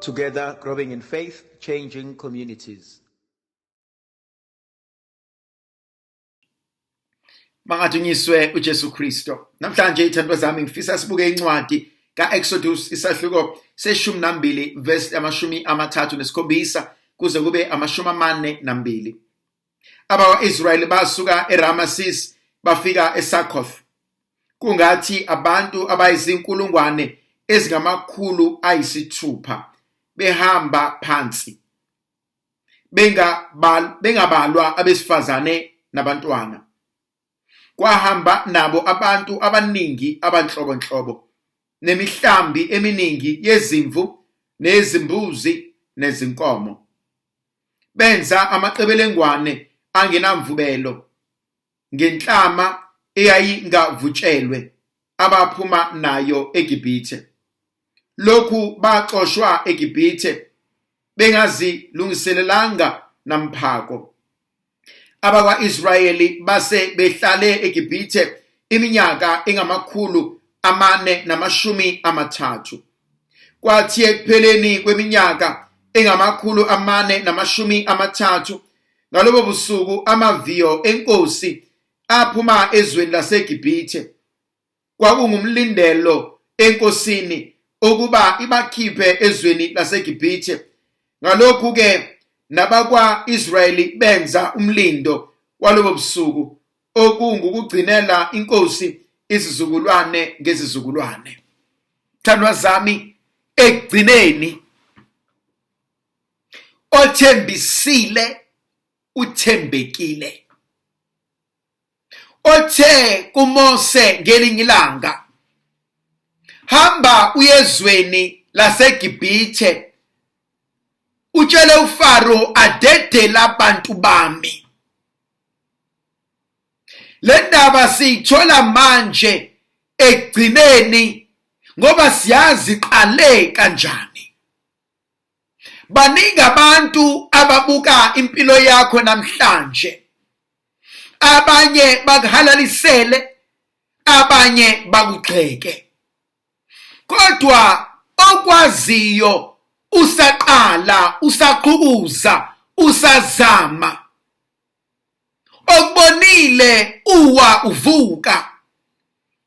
Together, growing in faith, changing communities. Mangadunyiswe uJesu Kristo. Namhlanje ithandwa zami ngifisa sibuke incwadi kaExodus isahluko seshumi nambili verse 37 kuze kube 42. Abakwa-Israyeli basuka eRamases bafika eSuccoth. Kungathi abantu abayizinkulungwane ezingama-600 behamba phansi bengabalwa abesifazane nabantwana. Kwahamba nabo abantu abaningi abanhlobonhlobo nemihlambi eminingi yezimvu nezimbuzi nezinkomo. Benza amaqebelengwane angenamvubelo ngenhlama eyayingavutshelwe abaphuma nayo eGibhithe. Lokhu baxoshwa eGibhithe bengazilungiselelanga namphako. Abakwa-Israyeli base behlale eGibhithe iminyaka engama-430. Kwathi ekupheleni kweminyaka engama-430 ngalobo busuku amaviyo enkosi aphuma ezweni laseGibhithe. Kwakungumlindelo enkosini ukuba ibakhiphe ezweni laseGibhithe. Ngalokhu-ke nabakwa-Israyeli benza umlindo walobo busuku okungukugcinela inkosi izizukulwane ngezizukulwane. Thandwa zami, ekugcineni othembisile uthembekile. Othe kuMose ngelinye ilanga, hamba uyezweni laseGibhithe utshele uFaro adedele abantu bami. Le ndaba siyithola manje ekugcineni ngoba siyazi iqale kanjani. Baningi abantu ababuka impilo yakho namhlanje. Abanye bakuhalalisele, abanye bakugxeke. Kodwa okwaziyo usaqala, usaqhukuza, usazama. Okubonile uwa uvuka.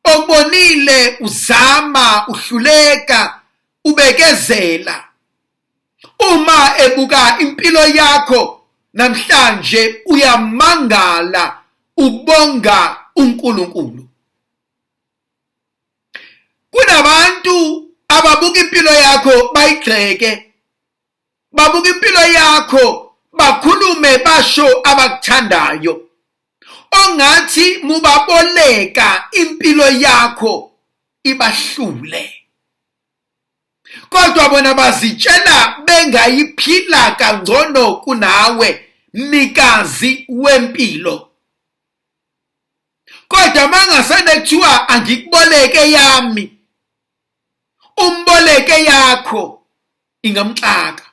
Okubonile uzama uhluleka ubekezela. Uma ebuka impilo yakho namhlanje uyamangala ubonga uNkulunkulu. Kunabantu ababuka impilo yakho bayigxeke, babuka impilo yakho bakhulume basho abakuthandayo, ongathi mubaboleka impilo yakho ibahlule, kodwa bona bazitshela bengayiphila kangcono kunawe mnikazi wempilo. Kodwa mangasane kuthiwa angikuboleke yami, umboleke yakho ingamxaka,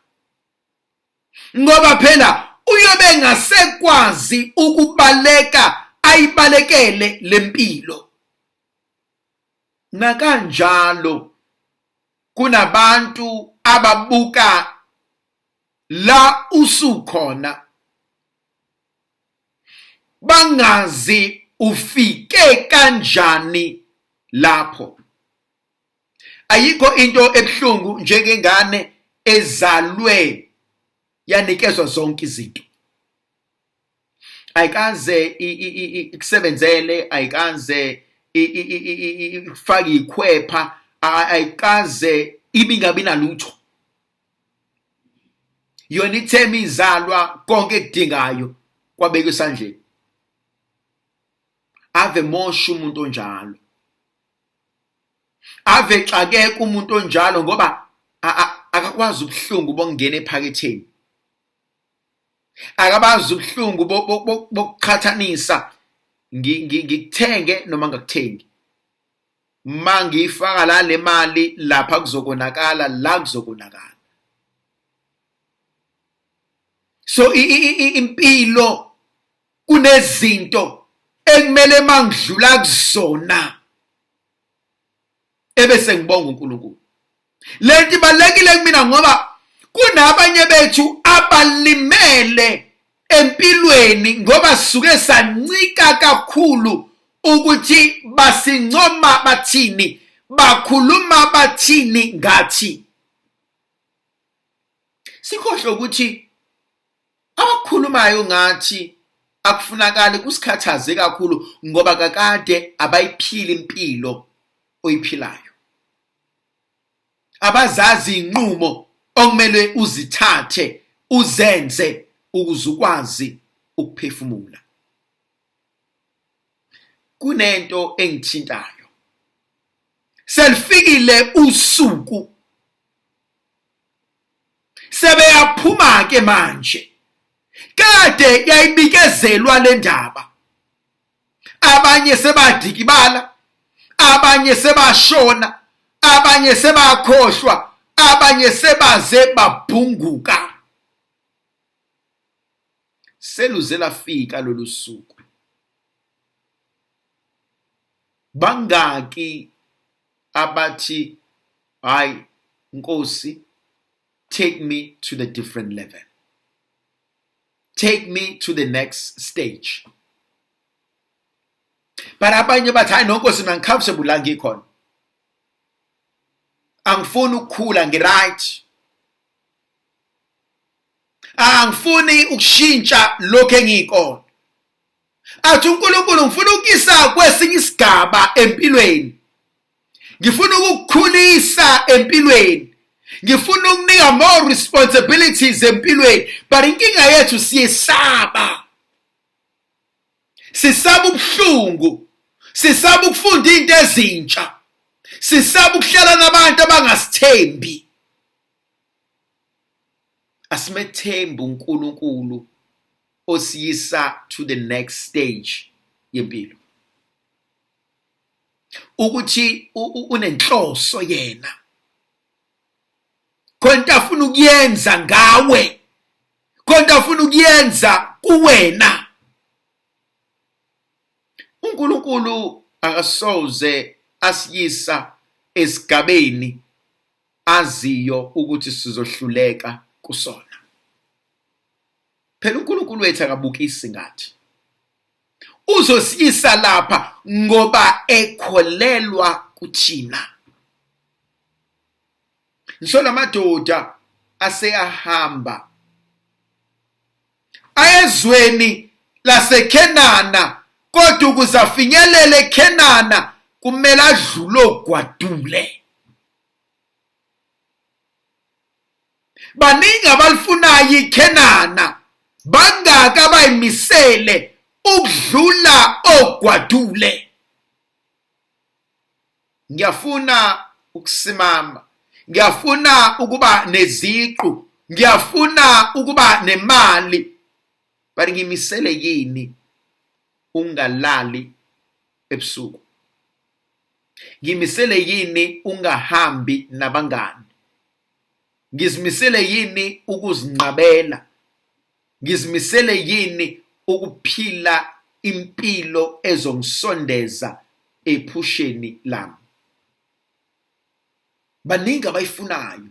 ngoba phela uyobe ngasekwazi ukubaleka ayibalekele lempilo. Nakanjalo kunabantu ababuka la usukhona bangazi ufike kanjani lapho. Ayikho into ebuhlungu njengengane ezalwe yanikezwa zonke izinto. Ayikaze ikusebenzele, ayikaze ifake ikhwepha, ayikaze ibingabi nalutho. Yona ithema izalwa konke ekudingayo kwabekwa esandleni. Ave mosha umuntu onjalo. Ave xakeka umuntu onjalo ngoba akakwazi ubuhlungu bokungena ephaketheni. Akabazi ubuhlungu bokuqhathanisa ngikuthenge noma ngakuthengi. Ma ngiyifaka la le mali lapha kuzokonakala, la kuzokonakala. So impilo kunezinto ekumele mangidlula kuzona ebese ngibonga uNkulunkulu. Lento ibalekile kumina ngoba Kunabanye bethu abalimele empilweni ngoba sisuke sancika kakhulu ukuthi basincoma bathini, bakhuluma bathini ngathi. Sikhohlwe ukuthi abakhulumayo ngathi akufunakali kusikhathaze kakhulu ngoba kakade abayiphili impilo oyiphilayo. Abazazi inqumo okumele uzithathe uzenze ukuze ukwazi ukuphefumula. Kunento engithintayo. Selifikile usuku, sebeyaphuma ke manje. Kade yayibikezelwa le ndaba, abanye sebadikibala, abanye sebashona, abanye sebakhohlwa, abanye sebaze babhunguka. Seluze lafika lolu suku. Bangaki abathi hayi Nkosi, take me to the different level, take me to the next stage. But abanye bathi hayi no Nkosi, mina ngicomfortable la ngikhona, angifuni ukukhula, ngi-right, angifuni ukushintsha lokho engiyikona. Athi uNkulunkulu ngifuna ukuyisa kwesinye isigaba empilweni, ngifuna ukukukhulisa empilweni, ngifuna ukunika more responsibilities empilweni. But inkinga yethu siyesaba, sisaba ubuhlungu, sisaba ukufunda into ezintsha, sisaba ukuhlala nabantu abangasithembi. Asimethembi uNkulunkulu osiyisa to the next stage yempilo, ukuthi unenhloso yena, khona into afuna ukuyenza ngawe, khona into afuna ukuyenza kuwena. uNkulunkulu akasoze asiyisa esigabeni aziyo ukuthi sizohluleka kusona. Phela uNkulunkulu wethu akabukisi ngathi. Uzosiyisa lapha ngoba ekholelwa kuthina. Ngisho lamadoda aseyahamba ayezweni laseKhenana, kodwa ukuze afinyelele eKhenana kumele adlule ogwadule. Baningi abalifunayo iKhenana, bangaka abayimisele ukudlula ogwadule. Ngiyafuna ukusimama, ngiyafuna ukuba neziqu, ngiyafuna ukuba nemali, but ngimisele yini ungalali ebusuku? Ngimisele yini ungahambi nabangani? Ngizimisele yini ukuzinqabela? Ngizimisele yini ukuphila impilo ezongisondeza ephusheni lami? Baningi abayifunayo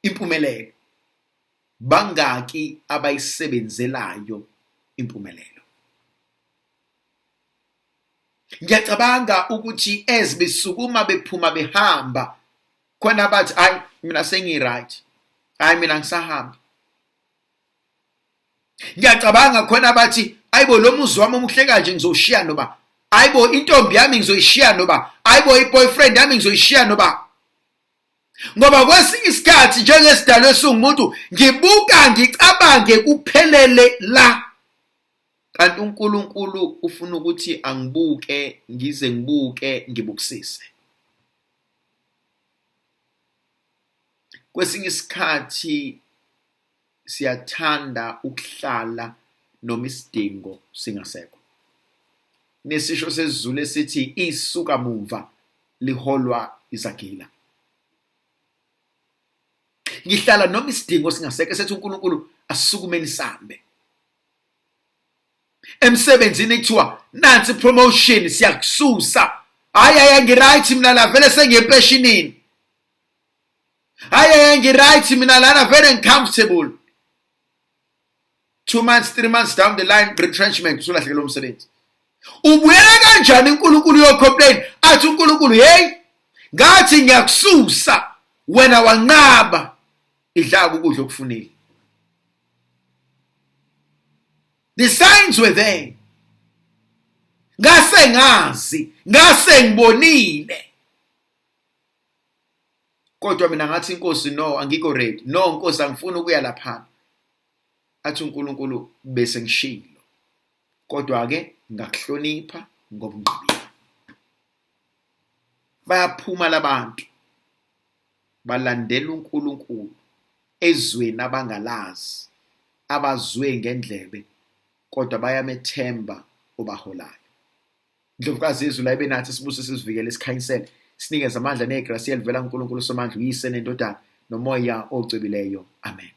impumelelo, bangaki abayisebenzelayo impumelelo? Ngiyacabanga ukuthi as besukuma bephuma behamba, khona bathi hayi mina sengi-right, hayi mina ngisahambi. Ngiyacabanga khona bathi ayibo lo muzi wami omuhle kanje ngizowushiya noba, ayibo intombi yami ngizoyishiya noba, ayibo i-boyfriend yami ngizoyishiya noba. Ngoba kwesinye isikhathi njengesidalwa esingumuntu ngibuka ngicabange kuphelele la, kanti uNkulunkulu ufuna ukuthi angibuke, ngize ngibuke ngibukisise. Kwesinye isikhathi siyathanda ukuhlala noma isidingo singasekho. Nesisho sesiZulu esithi isuka mumva liholwa izagila. Ngihlala noma isidingo singasekho, esethi uNkulunkulu asukumeni sambe. Emsebenzini kuthiwa nansi promotion siyakususa, hayi hayi ngiright mina la vele sengiyempeshinini. Hayi, ngi-right mina lana, very uncomfortable. 2 months, 3 months down the line, retrenchment, usulahlekelwe umsebenzi. Ubuyela kanjani uNkulunkulu uyocomplain, athi uNkulunkulu, "Hey, ngathi ngiyakususa, wena wanqaba"? Idla ukudla okufunile. The signs were there. Ngase ngazi, ngase ngibonile, kodwa mina ngathi, "Inkosi, no, angikho ready. No, Nkosi, angifuni ukuya lapha." Athi uNkulunkulu, "Bese ngishilo, kodwa ke ngakuhlonipha ngoba unqabile." Bayaphuma labantu, balandela uNkulunkulu ezweni abangalazi, abazwe ngendlebe, kodwa bayamethemba obaholayo. Ndlovukazi yezulu ayibe nathi, sibuse, sizivikele, sikhanyisele, sinikeze amandla negrasi elivela kuNkulunkulu Somandla, uYise, neNdodana, noMoya oCwebileyo. Amen.